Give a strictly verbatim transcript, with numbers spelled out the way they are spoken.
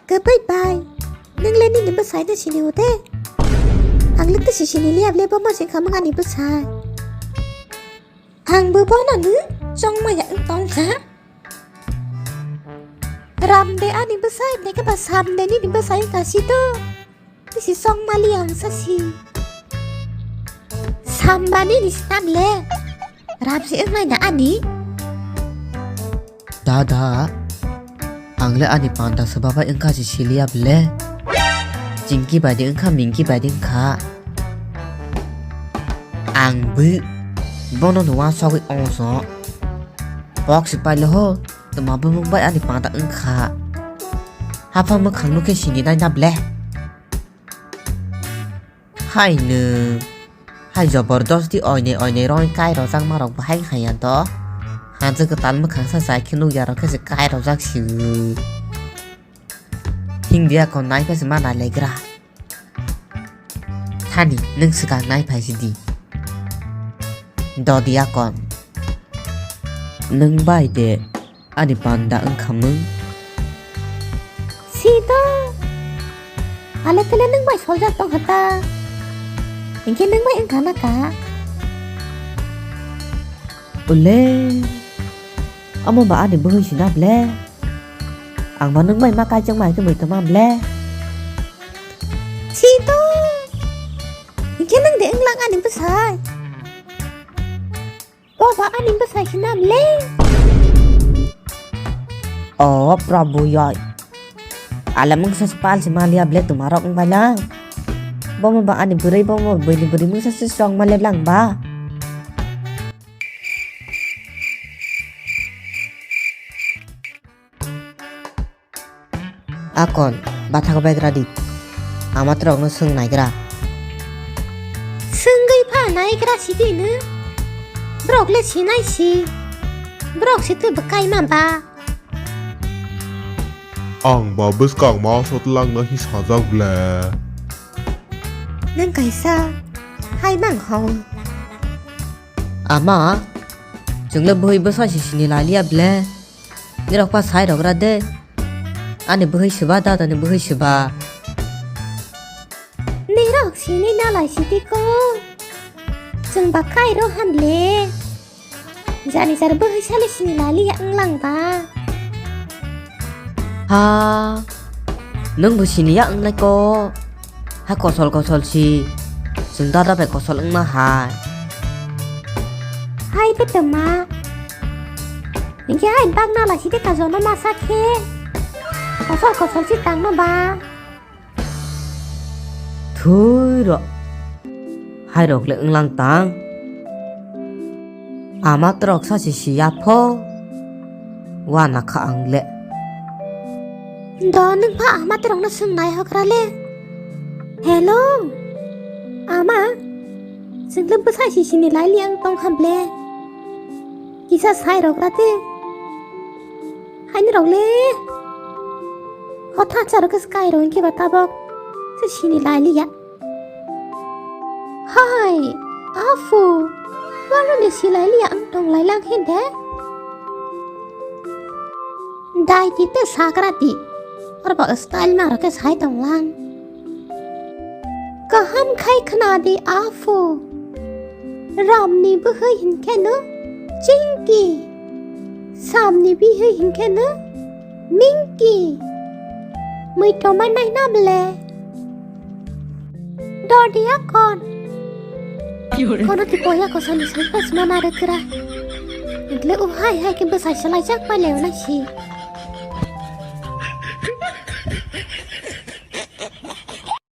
Kwbwi bai, nwng le nini bwsai no sini o de? Ang le tisi sini liya ble, bo ma se khamung ani bwsai. Ang bo bono no chongma ya wng tong kha. Ram de ani bwsai, neke ba Sam de nini bwsai wng kha si to. Tisi chongma li ang sa si. Sam ba nini stam le. Ram se wng lai na ani. Dada, ang le ani panda swbabai wngkha si siliya ble. Chingki bai de wngkha, mingki bai de wngkha. Ang bw bono no uansugwi ongso. Pok si pailo ho, tma bumung bai ani panda wngkha. Haphang mwkhang no khe sini nai na ble. Hai nwng, hai jobordosti oinai oinai roi kai rojak ma rok bahai haiya do. Hanjak kwtal mwkhang sa chai khe nukya rok khe se kai rojak si. Hingdia kon nai khe se ma nai legra. Thani nwng swkang nai phai si di. Dodiya kon. Nwng bai de ani panda wngkhamung. Sito. Ale tele nwng bai soljak tong hata. Engke nwng bai wngkha na ka. Ule. Amo ba ani bwhwi sina ble. Ang ba nwng bai ma kaichang mai khe mai tongma ble. Sito. Engke nwng de wnglang ani bwsai. Boba ani bwsai sinam le. O Prabhu yoi. Alamung sa pal si malia ble tumarok wng baila. Bomo ba ani bwrwi, bomo bwini bwrwi mungsa si song male blang ba. Akon, bathak begra di. Amatrokno swng naigra. Swngwi pha naigra si di nw. Borok le sinai si. Borok si twi bwkai ma ba. Ang ba bwskang ma sot langna hi sajak ble. Nwng kaisa hai mang hong. Ama, chwng le bwhwi bwsa si sini laliya ble. Nirok pa sai rok ra de. Ani bwhwi swba, dada ni bwhwi swba. Nirok sini nalai siti ko. Chwng ba kai ro han le. Jani jar bwhwi sale sini lali ya wnglang ba. Ha. Nwng bo sini ya wnglai ko. Ha kosol kosol si. Chwng dada bai kosol wngma hai. Hai de tama. Ningke hai bak nala si de ka jono masa khe. Kosol kosol si tangno ba. Thwi ro. Hai rok le wnglang tang. Ama trok sa si siya pho. Wana kha ang le. Do nwng pha ama trok no swng nai hokra le. Hello. Ama. Chwng le bwsa si sini lai li ang tong kha ble. Kisa sai rok ra te. Haini rok le. Hotha cha rok kai rok ke ba tabok. Se sini lai li ya. Hai, afu, wano ni silai liya ang tong lai lang hin de? Dai ti te sakra ti, arba style ma roke sai tong lang. Kaham khai khna di afu, Ram ni bwhwi hin khe no Chinky, Sam ni bihwi hin khe no Minky, mui toma nai na ble. Dor dia kon. Kono ti poya kosani sai pas mana re kra. Itle u hai hai ke bwsai salai jak pai leo na si.